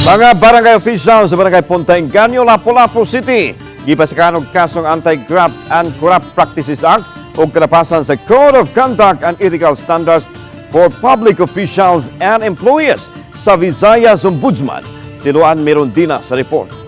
Mga barangay officials sa Barangay Punta Engaño, Lapu-Lapu City, gipasakan og kasong Anti-Graft and Corrupt Practices Act ug kalapasan sa Code of Conduct and Ethical Standards for Public Officials and Employees sa Visayas Ombudsman. Si Luan Mirondina sa report.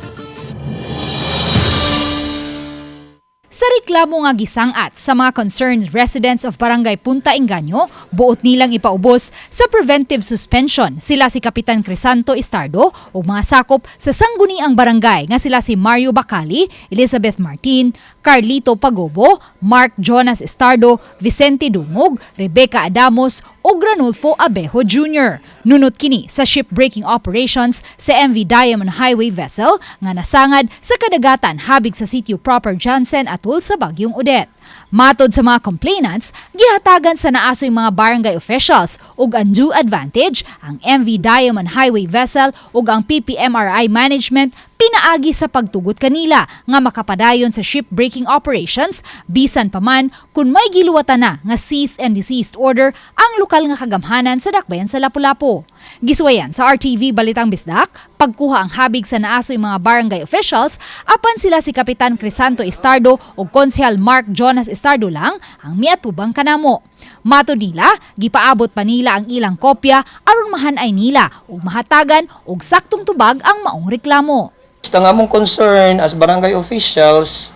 Sa reklamo nga gisangat sa mga concerned residents of Barangay Punta Engaño, buot nilang ipaubos sa preventive suspension sila si Kapitan Crisanto Estardo ug mga sakop sa sangguniang barangay nga sila si Mario Bacali, Elizabeth Martin, Carlito Pagobo, Mark Jonas Estardo, Vicente Dungog, Rebecca Adamos ug Ranulfo Abejo Jr. Nunot kini sa shipbreaking operations sa MV Diamond Highway vessel nga nasangad sa kadagatan habig sa sitio proper Jansen Atoll sa Bagyong Odette. Matod sa mga complainants, gihatagan sa naasoy mga barangay officials ug undue advantage ang MV Diamond Highway vessel ug ang PPMRI management pinaagi sa pagtugot kanila nga makapadayon sa shipbreaking operations bisan pa man kung may giluwatan na nga cease and desist order ang lokal nga kagamhanan sa dakbayan sa Lapu-Lapu. Giswayan sa RTV Balitang Bisdak, pagkuha ang habig sa naasoy mga barangay officials apan sila si Kapitan Crisanto Estardo ug Konsehal Mark Jonas Estardo lang ang miatubang kanamo. Matod nila, gipaabot pa nila ang ilang kopya aron mahanay nila ug mahatagan og saktong tubag ang maong reklamo. Ang among concern as barangay officials,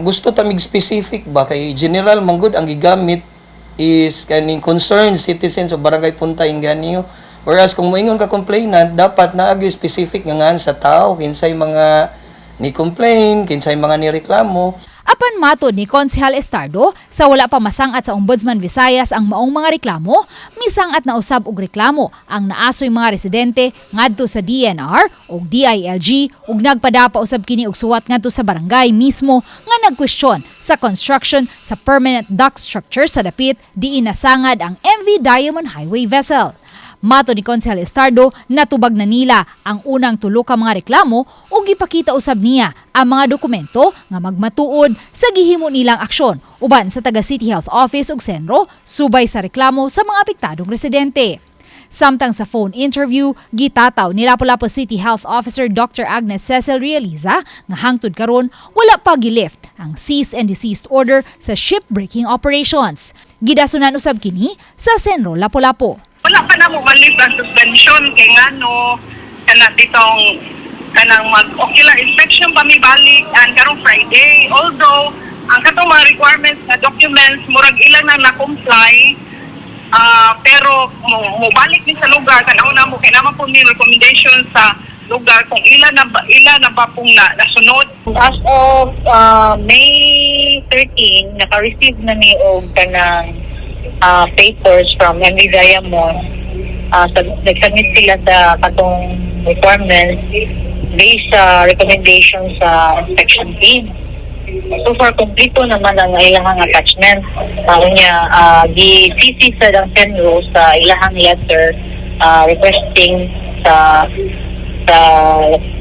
gusto tamig specific ba kay general manggod ang gigamit is kaning concerned citizens of Barangay Punta Engaño. Whereas kung moingon ka complainant, dapat naa gyud specific nga ngan sa tao, kinsay mga ni complain, kinsay mga nireklamo. Apan matod ni Konsehal Estardo, sa wala pa masangat sa Ombudsman Visayas ang maong mga reklamo, misangat na usab og reklamo ang naasoy mga residente ngadto sa DENR ug DILG ug nagpadapa usab kini og suwat ngadto sa barangay mismo nga nagkwestiyon sa construction sa permanent dock structure sa dapit diin nasangad ang MV Diamond Highway vessel. Matod ni Konsehal Estardo, natubag na nila ang unang tulo ka mga reklamo ug gipakita usab niya ang mga dokumento nga magmatuod sa gihimo nilang aksyon uban sa taga City Health Office ug CENRO subay sa reklamo sa mga apektadong residente. Samtang sa phone interview, gitataw ni Lapu-Lapu City Health Officer Dr. Agnes Cecil Realiza nga hangtod karon wala pa gilift ang cease and desist order sa shipbreaking operations. Gidasunan usab kini sa CENRO Lapu-Lapu. Wala pa na mo ma-lift ang suspension kay ngano kana ditong kanang mag ocular inspection pa mi balik ang karong Friday, although ang katong mga requirements na documents murag ilan na na-comply, pero mo balik ni sa lugar, tanaw na mo kay naman po ni recommendation sa lugar kung ilan na ba pong na, nasunod. As of May 13, naka-receive na ni og kanang papers from MV Diamond. Nag-submit sila sa katong requirements based sa recommendation sa inspection team. So far, kompleto naman ang ilahang attachment. Niya, gi-CC sa ang CENRO sa ilahang letter requesting sa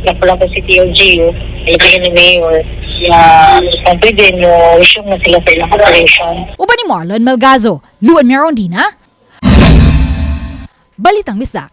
Lapu-Lapu City LGU, ilagay ni Mayor, na kung pwede mo resume na sila sa ilang operation. Uban ni Marlon Melgazo, Luan Merondina, Balitang Bisdak.